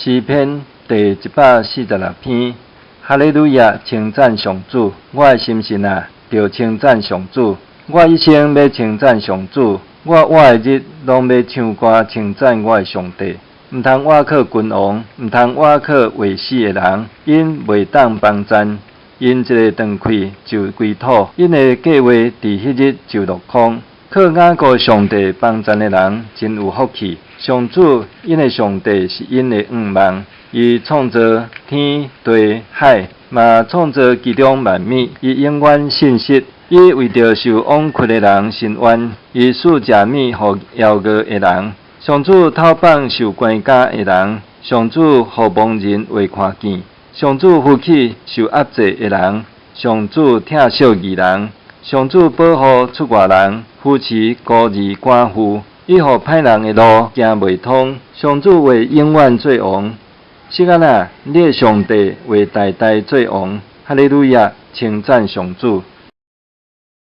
詩篇第146篇，哈利路亞，稱讚上主！我的心神啊，著稱讚上主！我一生欲稱讚上主，我活的日攏欲唱歌稱讚我的上帝。毋通倚靠君王，毋通倚靠未死的人，𪜶袂當幫贊，𪜶一个斷氣就歸土，𪜶的計劃佇彼日就落空。靠雅各上帝幫贊的人真有福氣。上主𪜶的上帝是𪜶的向望，伊創造天地海，嘛創造其中萬物。伊永遠信實，伊為著受枉屈的人伸冤，伊賜食物予枵餓的人。上主透放受關監的人，上主予盲人話看見，上主扶起受壓制的人，上主疼惜義人，上主保護出外人，扶持孤兒寡婦，伊予歹人的路行袂通。上主話永遠做王，錫安啊，你的上帝話代代做王。哈利路亞，稱讚上主。